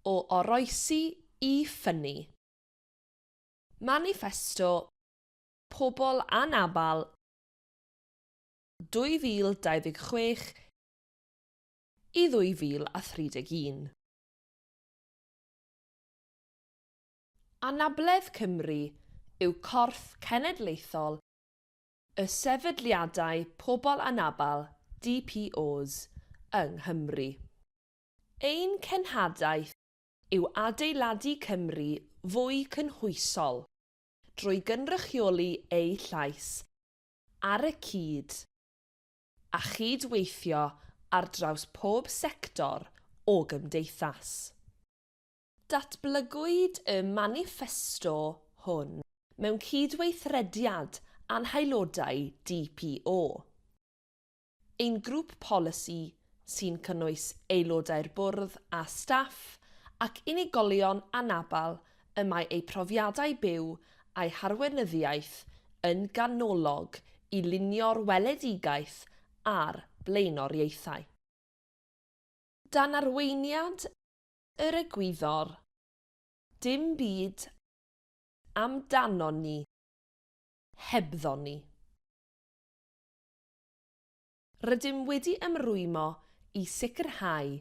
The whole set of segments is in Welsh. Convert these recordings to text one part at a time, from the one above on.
O oroesi i ffynnu. Maniffesto Pobl Anabl 2026 i 2031. Anabledd Cymru yw corff cenedlaethol y sefydliadau pobl anabl, DPOs, yng Nghymru. Ein cenhadaeth yw adeiladu Cymru fwy cynhwysol drwy gynrychioli eu llais ar y cyd a chyd-weithio ar draws pob sector o gymdeithas. Datblygwyd y maniffesto hwn mewn cydweithrediad â'n haelodau DPO. Ein grŵp polisi, sy'n cynnwys aelodau'r bwrdd a staff ac unigolion anabl y mae eu profiadau byw a'u harweinyddiaeth yn ganolog i lunio'r weledigaeth a'r blaenoriaethau. Dan arweiniad yr egwyddor, dim byd amdanon ni hebddon ni. Rydym wedi ymrwymo i sicrhau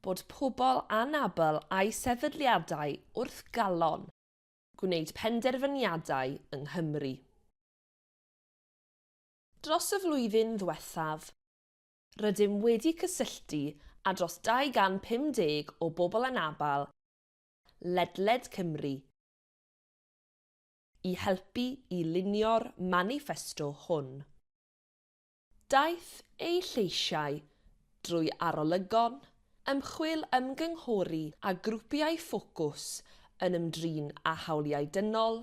bod pobl anabl a'u sefydliadau wrth galon gwneud penderfyniadau yng Nghymru. Dros y flwyddyn ddwethaf, Rydym wedi cysylltu â dros 250 o bobl anabl ledled Cymru i helpu i lunio'r maniffesto hwn. Daeth eu lleisiau drwy arolygon, ymchwil ymgynghori a grwpiau ffocws yn ymdrin â hawliau dynol,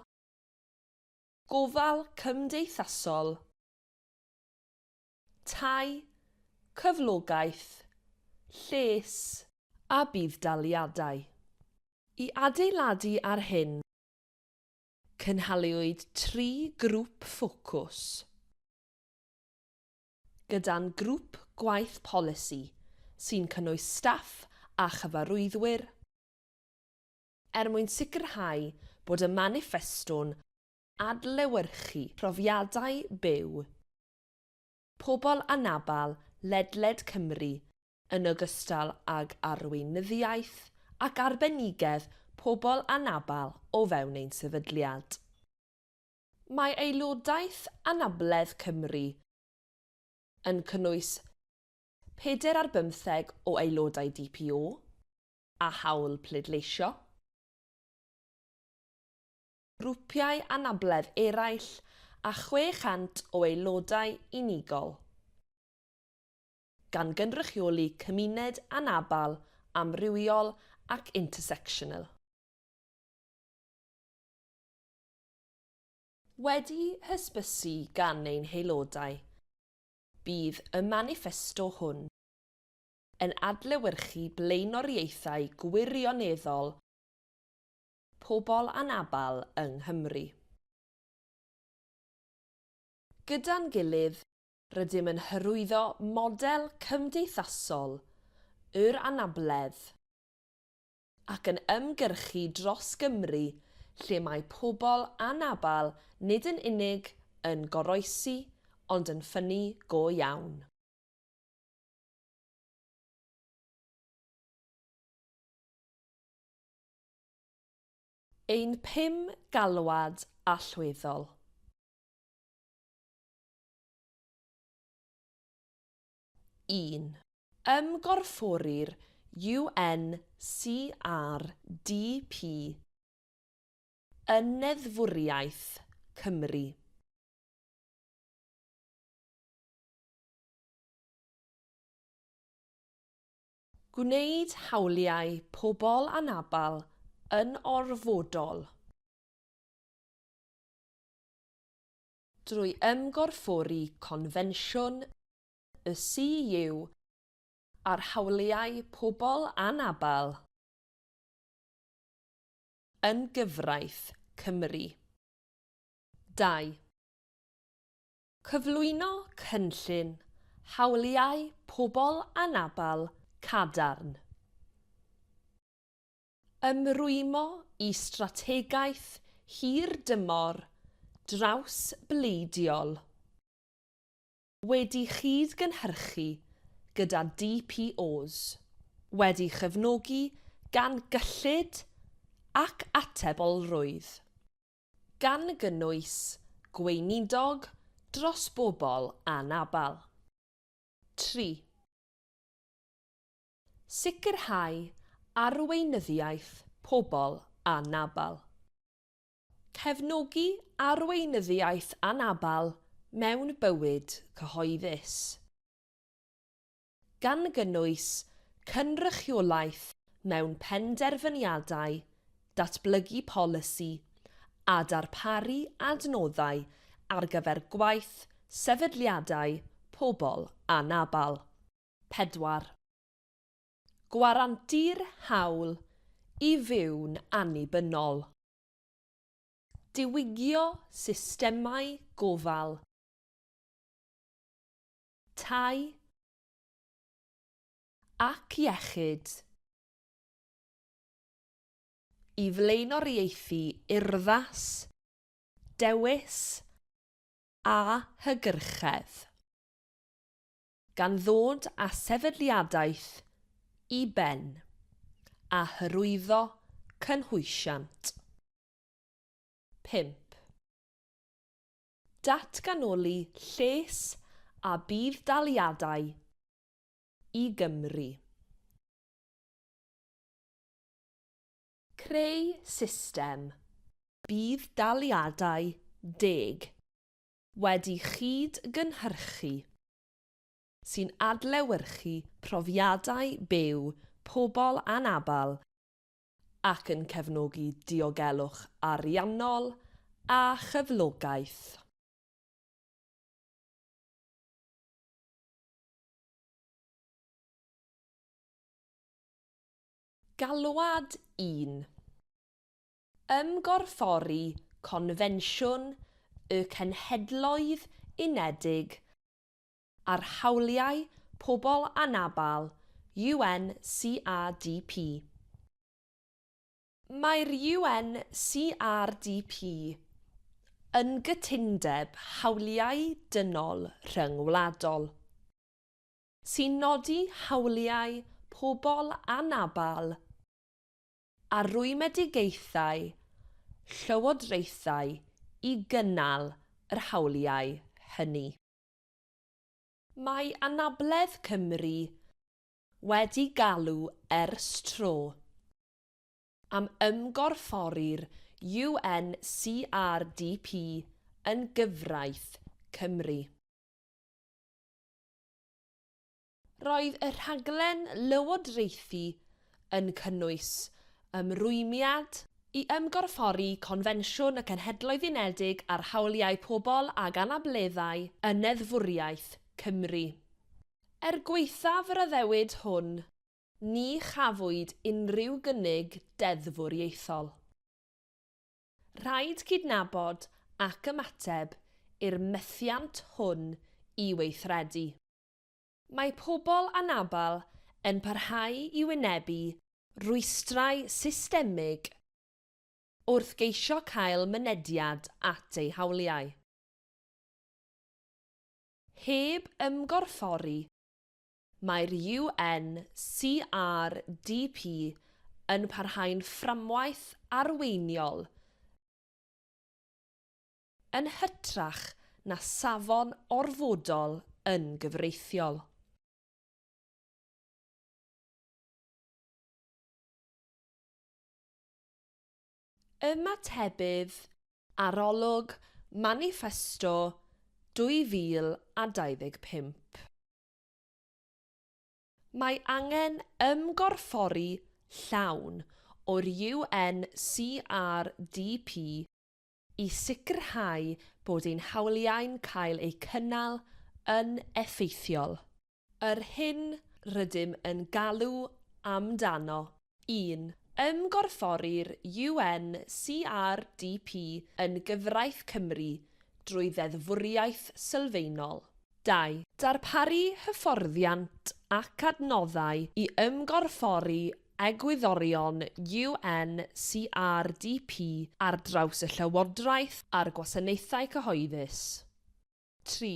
gofal cymdeithasol, tai, cyflogaeth, lles a budd-daliadau. I adeiladu ar hyn, cynhaliwyd tri grŵp ffocws, gyda'n grŵp gwaith polisi, sy'n cynnwys staff a chyfarwyddwyr, er mwyn sicrhau bod y maniffesto'n adlewyrchu profiadau byw pobl anabl ledled Cymru yn ogystal ag arweinyddiaeth ac arbenigedd pobl anabl o fewn ein sefydliad. Mae aelodaeth Anabledd Cymru yn cynnwys pedair ar bymtheg o aelodau DPO â hawl pleidleisio, grwpiau anabledd eraill a 600 o aelodau unigol, gan gynrychioli cymuned anabl amrywiol ac intersectional. Wedi hysbysu gan ein haelodau, bydd y maniffesto hwn yn adlewyrchu blaenoriaethau gwirioneddol pobl anabl yng Nghymru. Gyda'n gilydd, rydym yn hyrwyddo model cymdeithasol yr anabledd ac yn ymgyrchu dros Gymru lle mae pobl anabl nid yn unig yn goroesi ond yn ffynnu go iawn. Ein pum galwad allweddol. Un. Ymgorffori'r UNCRDP yn neddfwriaeth Cymru. Gwneud hawliau pobl anabl yn orfodol drwy ymgorffori Confensiwn y CU ar Hawliau Pobl Anabl yn gyfraith Cymru. 2. Cyflwyno cynllun hawliau pobl anabl cadarn. Ymrwymo i strategaeth hir dymor drawsbleidiol wedi chyd-gynhyrchu gyda DPOs, wedi chefnogi gan gyllid ac atebolrwydd, gan gynnwys Gweinidog dros Bobl Anabl. 3. Sicrhau arweinyddiaeth pobl anabl. Cefnogi arweinyddiaeth anabl mewn bywyd cyhoeddus, gan gynnwys cynrychiolaeth mewn penderfyniadau, datblygu polisi a darparu adnoddau ar gyfer gwaith sefydliadau pobl anabl. 4. Gwarantu'r hawl i fyw'n annibynnol. Diwygio systemau gofal, tai ac iechyd i flaenoriaethu urddas, dewis a hygyrchedd. Gan ddod â sefydliadaeth i ben a hyrwyddo cynhwysiant. 5. Datganoli lles a budd-daliadau i Gymru. Creu system budd-daliadau deg wedi chyd-gynhyrchu sy'n adlewyrchu profiadau byw pobl anabl ac yn cefnogi diogelwch ariannol a chyflogaeth. Galwad 1. Ymgorffori Confensiwn y Cenhedloedd Unedig ar Hawliau Pobl Anabl, UNCRDP. Mae'r UNCRDP yn gytundeb hawliau dynol rhyngwladol sy'n nodi hawliau pobl anabl a rwymedigaethau llywodraethau i gynnal yr hawliau hynny. Mae Anabledd Cymru wedi galw ers tro am ymgorffori'r UNCRDP yn gyfraith Cymru. Roedd y rhaglen lywodraethu yn cynnwys ymrwymiad i ymgorffori Confensiwn y Cenhedloedd Unedig ar Hawliau Pobl ag Anableddau yn neddfwriaeth Cymru. Er gwaethaf yr addewid hwn, ni chafwyd unrhyw gynnig deddfwriaethol. Rhaid cydnabod ac ymateb i'r methiant hwn i weithredu. Mae pobl anabl yn parhau i wynebu rhwystrau systemig wrth geisio cael mynediad at eu hawliau. Heb ymgorffori, mae'r UNCRDP yn parhau'n fframwaith arweiniol yn hytrach na safon orfodol yn gyfreithiol. Ymatebydd Arolwg Maniffesto 2025. Mae angen ymgorffori llawn o'r UNCRDP i sicrhau bod ein hawliau'n cael eu cynnal yn effeithiol. Yr hyn rydym yn galw amdano. 1. Ymgorffori'r UNCRDP yn gyfraith Cymru drwy ddeddfwriaeth sylfaenol. 2. Darparu hyfforddiant ac adnoddau i ymgorffori egwyddorion UNCRDP ar draws y llywodraeth a'r gwasanaethau cyhoeddus. 3.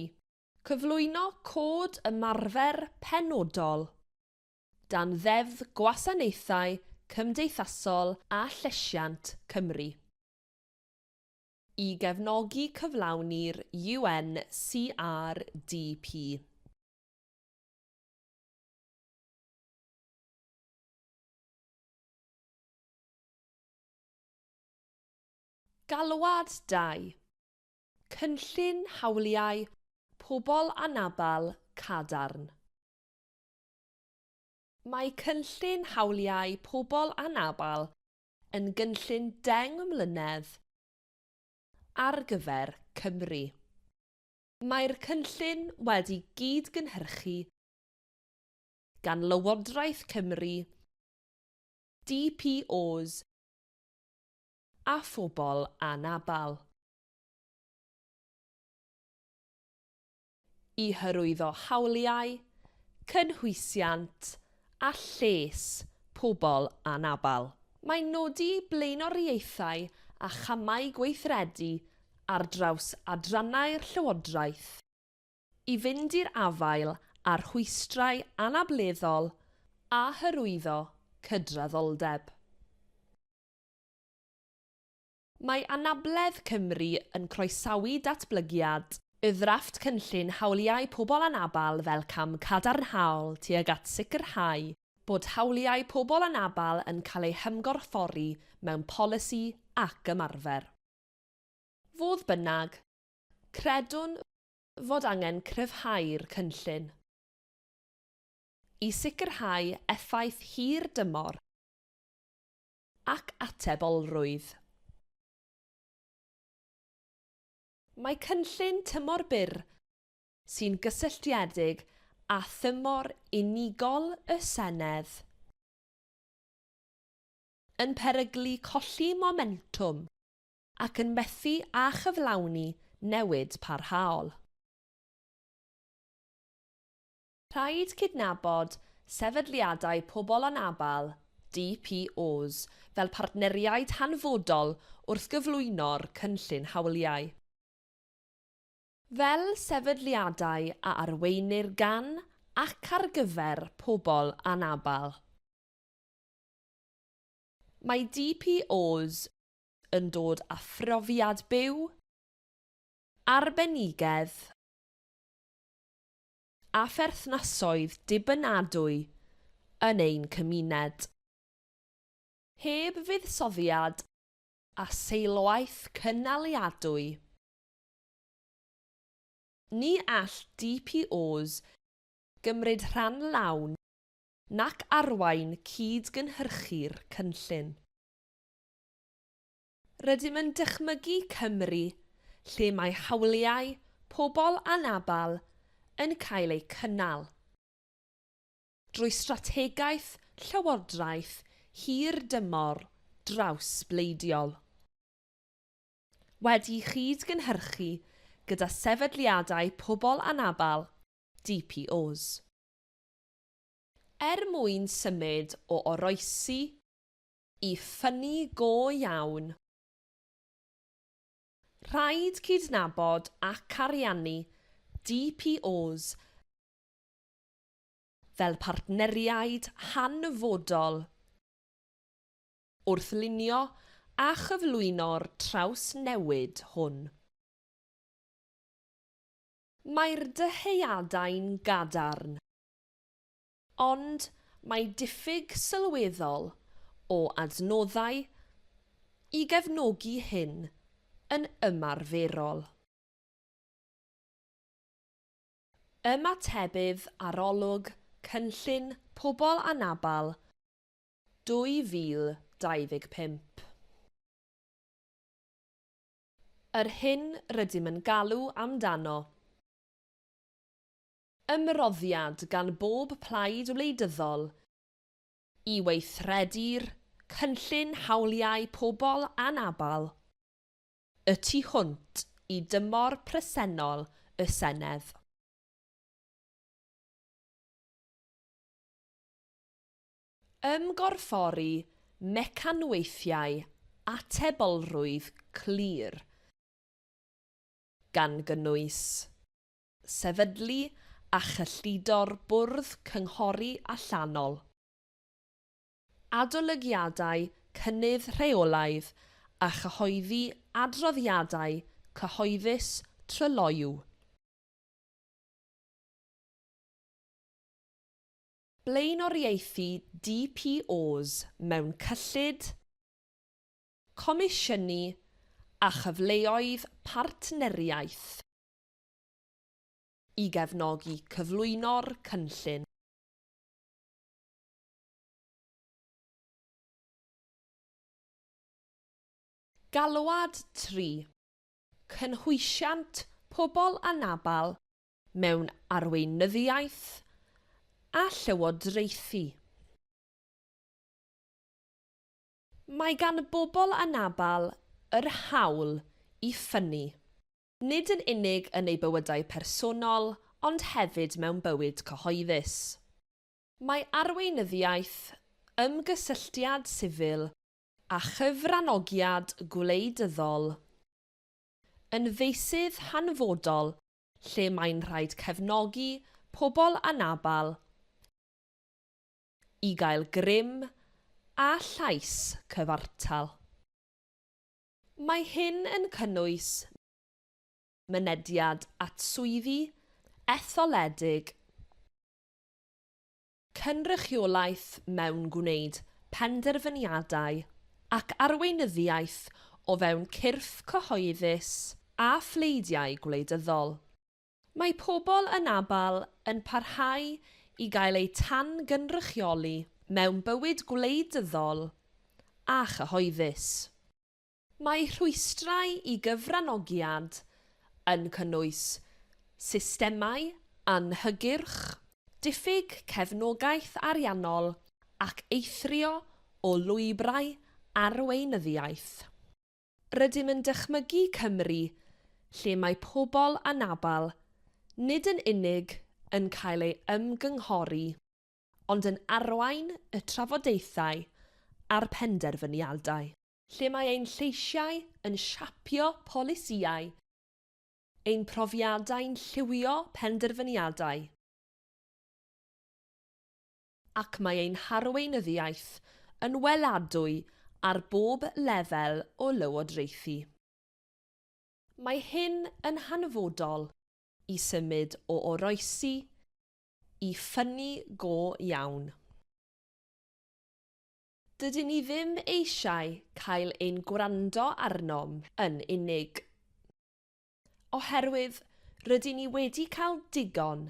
Cyflwyno cod ymarfer penodol dan Ddeddf Gwasanaethau Cymdeithasol a Llesiant, Cymru, i gefnogi cyflawni'r UNCRDP. Galwad 2. Cynllun Hawliau Pobl Anabl Cadarn. Mae Cynllun Hawliau Pobl Anabl yn gynllun 10 mlynedd ar gyfer Cymru. Mae'r cynllun wedi gyd-gynhyrchu gan Lywodraeth Cymru, DPOs a phobl anabl i hyrwyddo hawliau, cynhwysiant a lles pobl anabl. Mae'n nodi blaenoriaethau a chamau gweithredu ar draws adrannau'r llywodraeth i fynd i'r afael â rhwystrau anableddol a hyrwyddo cydraddoldeb. Mae Anabledd Cymru yn croesawu datblygiad y ddrafft Cynllun Hawliau Pobl Anabl fel cam cadarnhaol tuag at sicrhau bod hawliau pobl anabl yn cael eu hymgorffori mewn polisi ac ymarfer. Fodd bynnag, credwn fod angen cryfhau'r cynllun i sicrhau effaith hir dymor ac atebolrwydd. Mae cynllun tymor byr sy'n gysylltiedig â thymor unigol y Senedd yn peryglu colli momentwm ac yn methu â chyflawni newid parhaol. Rhaid cydnabod sefydliadau pobl anabl, DPOs, fel partneriaid hanfodol wrth gyflwyno'r cynllun hawliau. Fel sefydliadau a arweinir gan ac ar gyfer pobl anabl. Mae DPOs yn dod â phrofiad byw, arbenigedd a pherthnasoedd dibynadwy yn ein cymuned. Heb fuddsoddiad a seilwaith cynaliadwy, ni all DPOs gymryd rhan lawn nac arwain cyd-gynhyrchu'r cynllun. Rydym yn dychmygu Cymru lle mae hawliau pobl anabl yn cael eu cynnal drwy strategaeth llywodraeth hir dymor drawsbleidiol, wedi'i chyd-gynhyrchu gyda sefydliadau pobl anabl, DPOs. Er mwyn symud o oroesi i ffynnu go iawn, rhaid cydnabod ac ariannu DPOs fel partneriaid hanfodol wrth lunio a chyflwyno'r trawsnewid hwn. Mae'r dyheadau'n gadarn, ond mae diffyg sylweddol o adnoddau i gefnogi hyn yn ymarferol. Ymatebydd Arolwg Cynllun Pobl Anabl 2025. Yr hyn rydym yn galw amdano. Ymroddiad gan bob plaid wleidyddol i weithredu'r Cynllun Hawliau Pobl Anabl y tu hwnt i dymor presennol y Senedd. Ymgorffori mecanweithiau atebolrwydd clir, gan gynnwys sefydlu a chyllido'r Bwrdd Cynghori Allanol, adolygiadau cynnydd rheolaidd a chyhoeddi adroddiadau cyhoeddus tryloyw. Blaenoriaethu DPOs mewn cyllid, comisiynu a chyfleoedd partneriaeth i gefnogi cyflwyno'r cynllun. Galwad 3, Cynhwysiant pobl anabl mewn arweinyddiaeth a llywodraethu. Mae gan bobl anabl yr hawl i ffynnu, nid yn unig yn eu bywydau personol ond hefyd mewn bywyd cyhoeddus. Mae arweinyddiaeth, ymgysylltiad sifil a chyfranogiad gwleidyddol yn feysydd hanfodol lle mae'n rhaid cefnogi pobl anabl i gael grym a llais cyfartal. Mae hyn yn cynnwys mynediad at swyddi etholedig, cynrychiolaeth mewn gwneud penderfyniadau ac arweinyddiaeth o fewn cyrff cyhoeddus a phleidiau gwleidyddol. Mae pobl anabl yn parhau i gael eu tan-gynrychioli mewn bywyd gwleidyddol a chyhoeddus. Mae rhwystrau i gyfranogiad yn cynnwys systemau anhygyrch, diffyg cefnogaeth ariannol ac eithrio o lwybrau arweinyddiaeth. Rydym yn dychmygu Cymru lle mae pobl anabl nid yn unig yn cael eu ymgynghori ond yn arwain y trafodaethau a'r penderfyniadau. Lle mae ein lleisiau yn siapio polisïau, ein profiadau'n lliwio penderfyniadau, ac mae ein harweinyddiaeth yn weladwy ar bob lefel o lywodraethu. Mae hyn yn hanfodol i symud o oroesi i ffynnu go iawn. Dydyn ni ddim eisiau cael ein gwrando arnom yn unig. Oherwydd rydyn ni wedi cael digon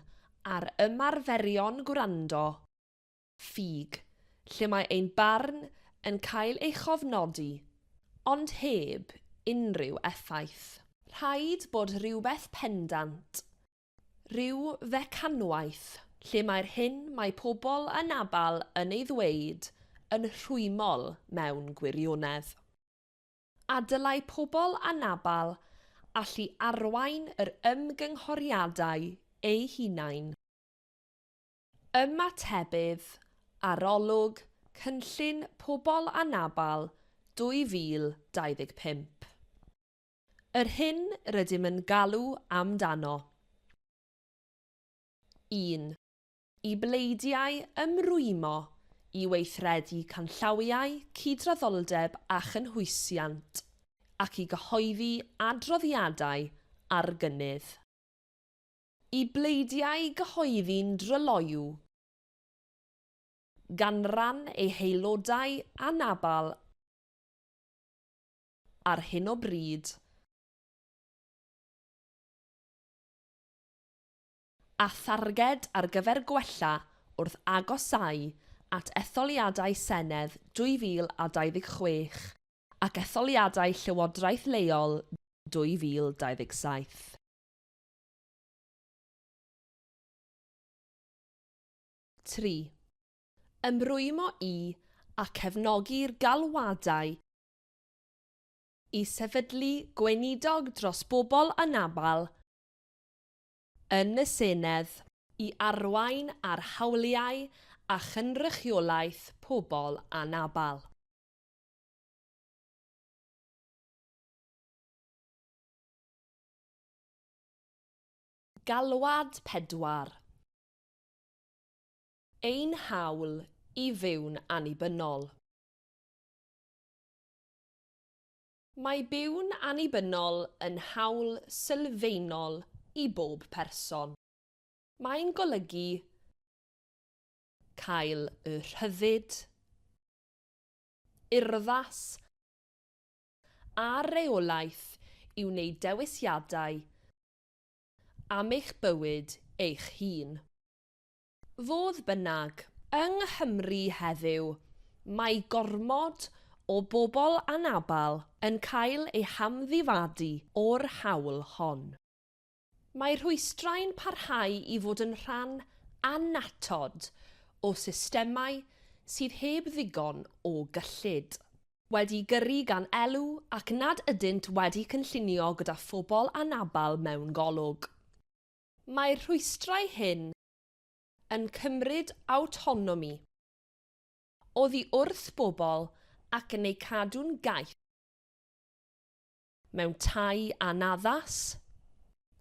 ar ymarferion gwrando ffug lle mae ein barn yn cael ei chofnodi ond heb unrhyw effaith. Rhaid bod rhywbeth pendant, rhyw fecanwaith lle mae'r hyn mae pobl anabl yn ei ddweud yn rhwymol mewn gwirionedd. A dylai pobl anabl allu arwain yr ymgynghoriadau eu hunain. Ymatebydd Arolwg Cynllun Pobl Anabl 2025. Yr hyn rydym yn galw amdano. 1. I bleidiau ymrwymo i weithredu canllawiau cydraddoldeb a chynhwysiant ac i gyhoeddi adroddiadau ar gynnydd. I bleidiau gyhoeddi'n dryloyw ganran eu haelodau anabl ar hyn o bryd, a tharged ar gyfer gwella wrth agosáu at etholiadau Senedd 2026 ac etholiadau llywodraeth leol 2027. 3. Ymrwymo i a cefnogi'r galwadau i sefydlu Gweinidog dros Bobl Anabl yn y Senedd i arwain ar hawliau a chynrychiolaeth pobl anabl. Galwad 4. Ein hawl i fyw'n annibynnol. Mae byw'n annibynnol yn hawl sylfaenol i bob person. Mae'n golygu cael y rhyddid, urddas a rheolaeth i wneud dewisiadau am eich bywyd eich hun. Fodd bynnag, yng Nghymru heddiw, mae gormod o bobl anabl yn cael eu hamddifadu o'r hawl hon. Mae rhwystrau'n parhau i fod yn rhan annatod o systemau sydd heb ddigon o gyllid, wedi gyrru gan elw ac nad ydynt wedi cynllunio gyda phobl anabl mewn golwg. Mae'r rhwystrau hyn yn cymryd awtonomi oddi wrth bobl ac yn eu cadw'n gaeth mewn tai anaddas,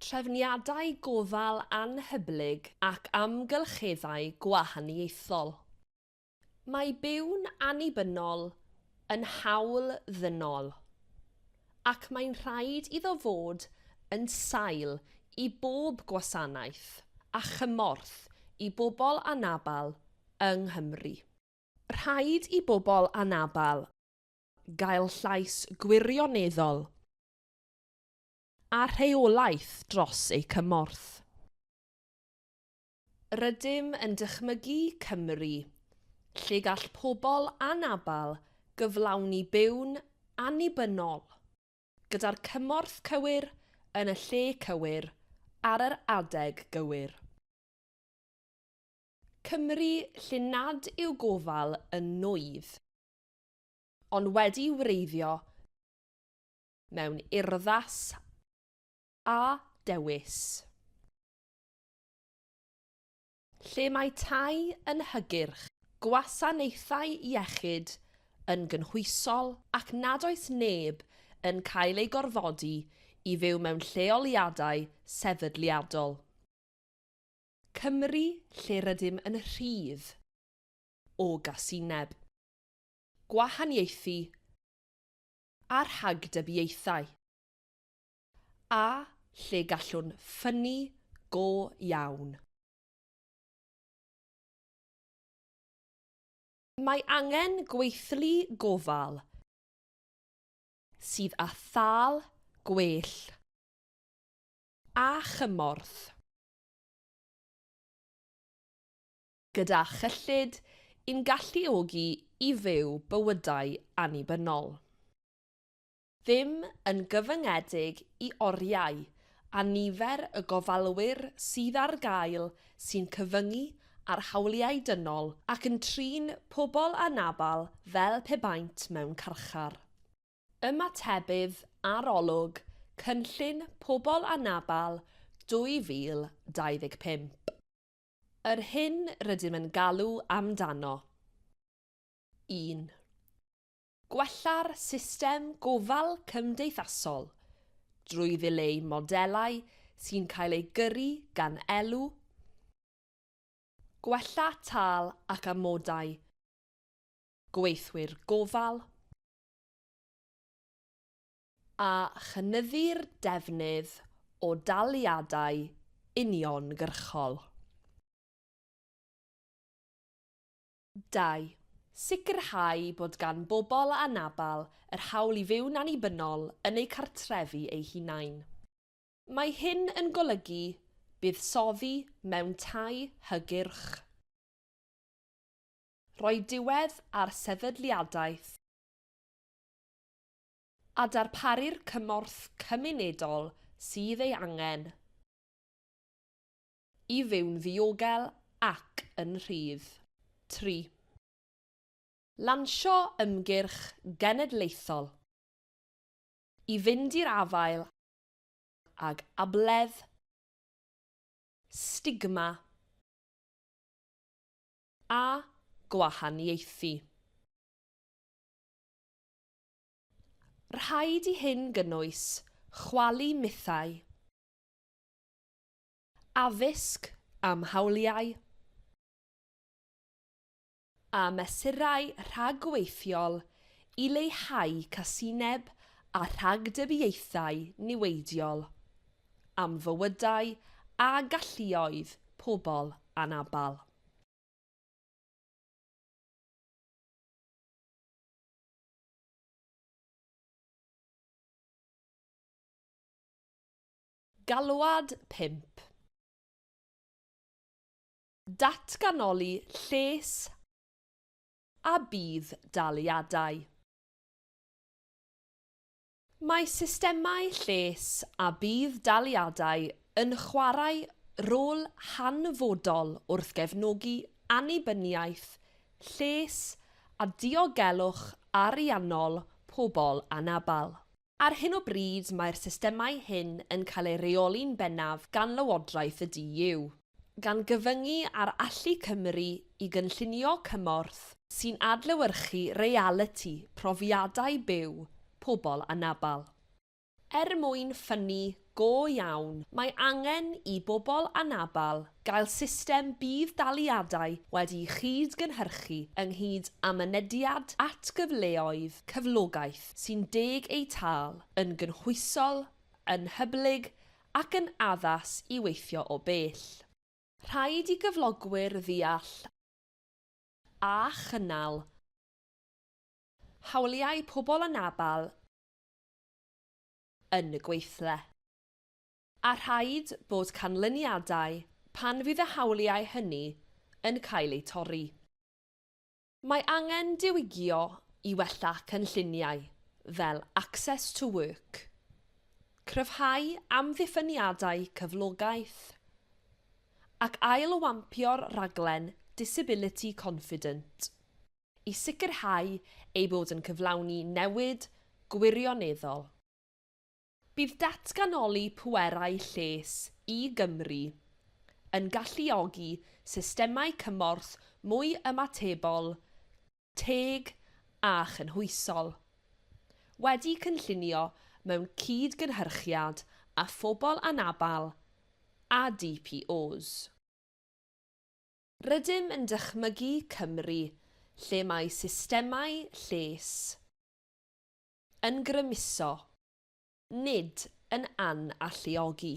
trefniadau gofal anhyblyg ac amgylcheddau gwahaniaethol. Mae byw'n annibynnol yn hawl ddynol, ac mae'n rhaid iddo fod yn sail i bob gwasanaeth a chymorth i bobl anabl yng Nghymru. Rhaid i bobl anabl gael llais gwirioneddol a rheolaeth dros eu cymorth. Rydym yn dychmygu Cymru lle gall pobl anabl gyflawni byw'n annibynnol, gyda'r cymorth cywir yn y lle cywir ar yr adeg gywir. Cymru lle nad yw gofal yn nwydd, ond wedi'i wreiddio mewn urddas a dewis. Lle mae tai yn hygyrch, gwasanaethau iechyd yn gynhwysol ac nad oes neb yn cael eu gorfodi i fyw mewn lleoliadau sefydliadol. Cymru lle rydym yn rhydd o gasineb, gwahaniaethu a rhagdybiaethau. A lle gallwn ffynnu go iawn. Mae angen gweithlu gofal sydd â thâl gwell a chymorth, gyda chyllid i'n galluogi i fyw bywydau annibynnol. Ddim yn gyfyngedig i oriau a nifer y gofalwyr sydd ar gael sy'n cyfyngu ar hawliau dynol ac yn trin pobl anabl fel pe baent mewn carchar. Ymatebydd Arolwg Cynllun Pobl Anabl 2025. Yr hyn rydym yn galw amdano. 1. Gwella'r system gofal cymdeithasol drwy ddileu modelau sy'n cael eu gyrru gan elw, gwella tâl ac amodau gweithwyr gofal, a chynyddu'r defnydd o daliadau uniongyrchol. 2. Sicrhau bod gan bobl anabl yr hawl i fyw'n annibynnol yn eu cartrefi eu hunain. Mae hyn yn golygu buddsoddi mewn tai hygyrch, rhoi diwedd ar sefydliadaeth a darparu'r cymorth cymunedol sydd ei angen i fyw'n ddiogel ac yn rhydd. 3. Lansio ymgyrch genedlaethol i fynd i'r afael ag abledd, stigma a gwahaniaethu. Rhaid i hyn gynnwys chwalu mythau, addysg am hawliau, a mesurau rhagweithiol i leihau casineb a rhagdybiaethau niweidiol am fywydau a galluoedd pobl anabl. Galwad 5. Datganoli lles a budd-daliadau. Mae systemau lles a budd-daliadau yn chwarae rôl hanfodol wrth gefnogi annibyniaeth, lles a diogelwch ariannol pobl anabl. Ar hyn o bryd mae'r systemau hyn yn cael eu rheoli'n bennaf gan Lywodraeth y DU, gan gyfyngu ar allu Cymru i gynllunio cymorth sy'n adlewyrchu realiti profiadau byw pobl anabl. Er mwyn ffynnu go iawn, mae angen i bobl anabl gael system budd-daliadau wedi'i chyd-gynhyrchu ynghyd â mynediad at gyfleoedd cyflogaeth sy'n deg eu tâl, yn gynhwysol, yn hyblyg ac yn addas i weithio o bell. Rhaid i gyflogwyr ddeall a chynnal hawliau pobl anabl yn y gweithle. A rhaid bod canlyniadau pan fydd y hawliau hynny yn cael eu torri. Mae angen diwygio i wella cynlluniau fel Access to Work, cryfhau amddiffyniadau cyflogaeth, ac ailwampio'r rhaglen Disability Confident. i sicrhau ei bod yn cyflawni newid gwirioneddol. Bydd datganoli pwerau lles i Gymru yn galluogi systemau cymorth mwy ymatebol, teg a chynhwysol, wedi cynllunio mewn cyd-gynhyrchiad â phobl anabl a DPOs. Rydym yn dychmygu Cymru lle mae systemau lles yn grymuso, nid yn analluogi.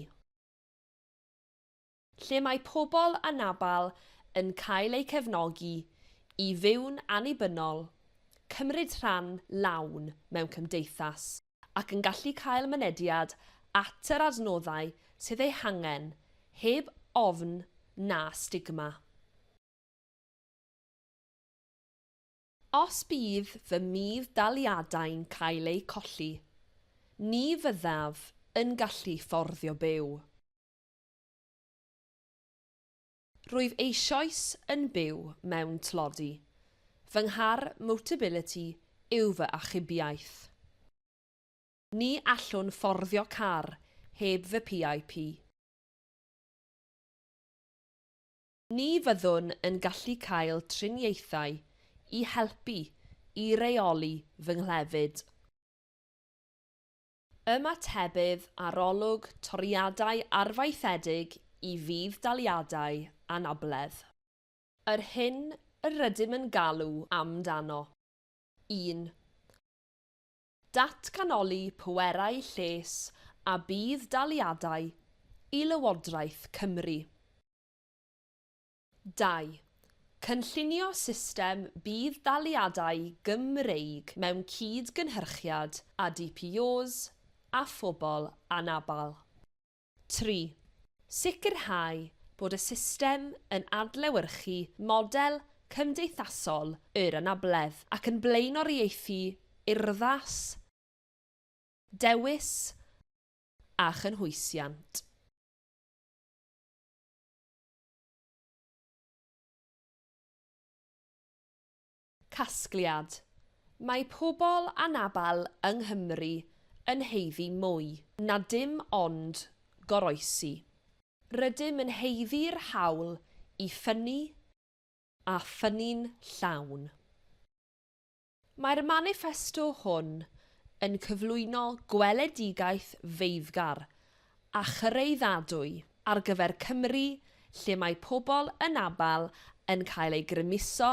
Lle mae pobl anabl yn cael eu cefnogi i fyw'n annibynnol, cymryd rhan lawn mewn cymdeithas ac yn gallu cael mynediad at yr adnoddau sydd eu hangen heb ofn na stigma. Os bydd fy mudd-daliadau'n cael eu colli, ni fyddaf yn gallu fforddio byw. Rwyf eisoes yn byw mewn tlodi. Fy nghar Motability yw fy achubiaeth. Ni allwn fforddio car heb fy PIP. Ni fyddwn yn gallu cael triniaethau i helpu i reoli fy nghlefyd. Ymatebydd arolwg toriadau arfaethedig i fudd-daliadau anabledd. Yr hyn yr ydym yn galw amdano. 1. Datganoli pwerau lles a budd-daliadau i Lywodraeth Cymru. 2. Cynllunio system budd-daliadau Gymreig mewn cyd-gynhyrchiad â DPOs a phobl anabl. 3. Sicrhau bod y system yn adlewyrchu model cymdeithasol yr anabledd ac yn blaenoriaethu urddas, dewis a chynhwysiant. Casgliad, Mae pobl anabl yng Nghymru yn haeddu mwy na dim ond goroesi. Rydym yn haeddu'r hawl i ffynnu, a ffynnu'n llawn. Mae'r maniffesto hwn yn cyflwyno gweledigaeth feiddgar a chyraeddadwy ar gyfer Cymru lle mae pobl anabl yn cael eu grymuso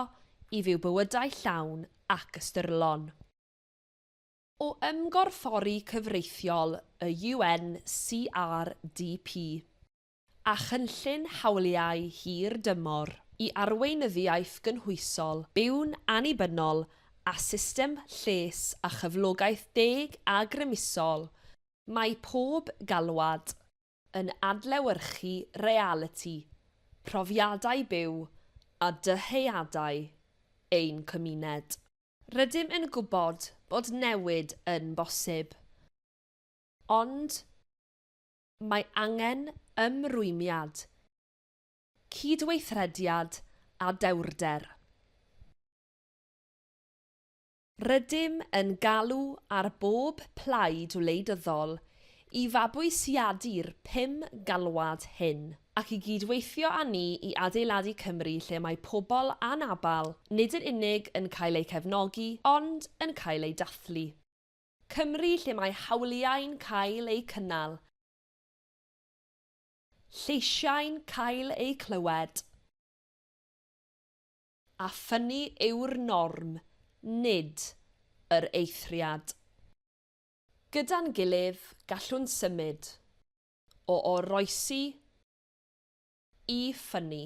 i fyw bywydau llawn ac ystyrlon. O ymgorffori cyfreithiol y UNCRDP a chynllun hawliau hir dymor i arweinyddiaeth gynhwysol, byw'n annibynnol a system lles a chyflogaeth deg a grymusol, mae pob galwad yn adlewyrchu realiti, profiadau byw a dyheadau ein cymuned. Rydym yn gwybod bod newid yn bosib. Ond mae angen ymrwymiad, cydweithrediad a dewrder. Rydym yn galw ar bob plaid wleidyddol i fabwysiadu'r galwad hyn ac i gydweithio â ni i adeiladu Cymru lle mae pobl anabl nid yn unig yn cael eu cefnogi ond yn cael eu dathlu. Cymru lle mae hawliau'n cael eu cynnal, lleisiau'n cael eu clywed, a ffynnu yw'r norm, nid yr eithriad. Gyda'n gilydd, gallwn symud o oroesi i ffynnu.